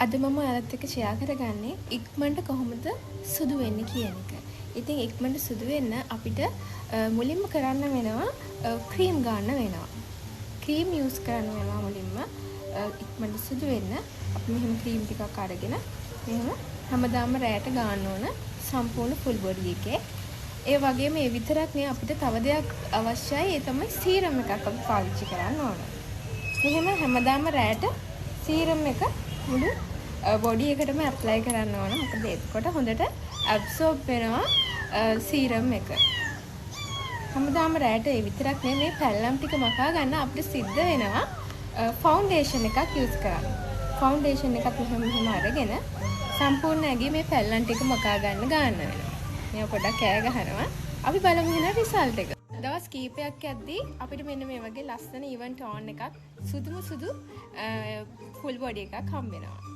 අද මම ඔයාලත් එක්ක ෂෙයා කරගන්නේ ඉක්මනට කොහොමද සුදු වෙන්නේ කියන එක. ඉතින් ඉක්මනට සුදු වෙන්න අපිට මුලින්ම කරන්න වෙනවා ක්‍රීම් ගන්න වෙනවා. ක්‍රීම් යූස් කරන්න වෙනවා මුලින්ම ඉක්මනට සුදු වෙන්න. අපි මෙහෙම ක්‍රීම් ටිකක් අරගෙන මෙහෙම හැමදාම රැයට ගාන්න ඕන සම්පූර්ණ ෆුල් බොඩි එකේ. ඒ වගේම ඒ විතරක් නෙවෙයි, අපිට තව දෙයක් අවශ්‍යයි. ඒ තමයි සීරම් එකක් අපි පාවිච්චි කරන්න ඕන. මෙහෙම හැමදාම රැයට සීරම් එක මුළු බොඩි එකටම ඇප්ලයි කරන්න ඕන. මොකද එතකොට හොඳට ඇබ්සෝබ් වෙනවා සීරම් එක. හැමදාම රැයට ඒ විතරක් නෙවෙයි, මේ පැල්ලම් ටික මකා ගන්න අපිට සිද්ධ වෙනවා ෆවුන්ඩේෂන් එකක් යූස් කරන්න. ෆවුන්ඩේෂන් එකත් මෙහෙම මෙහෙම අරගෙන සම්පූර්ණ ඇගේ මේ පැල්ලම් ටික මකා ගන්න ගන්න වෙනවා. මේවා පොඩ්ඩක් කෑ ගහනවා. අපි බලමු එහෙනම් රිසල්ට් එක. දවස් කීපයක් යද්දී අපිට මෙන්න මේ වගේ ලස්සන ඉවන් ටෝන් එකක්, සුදුම සුදු ෆුල් බොඩි එකක් හම්බ වෙනවා.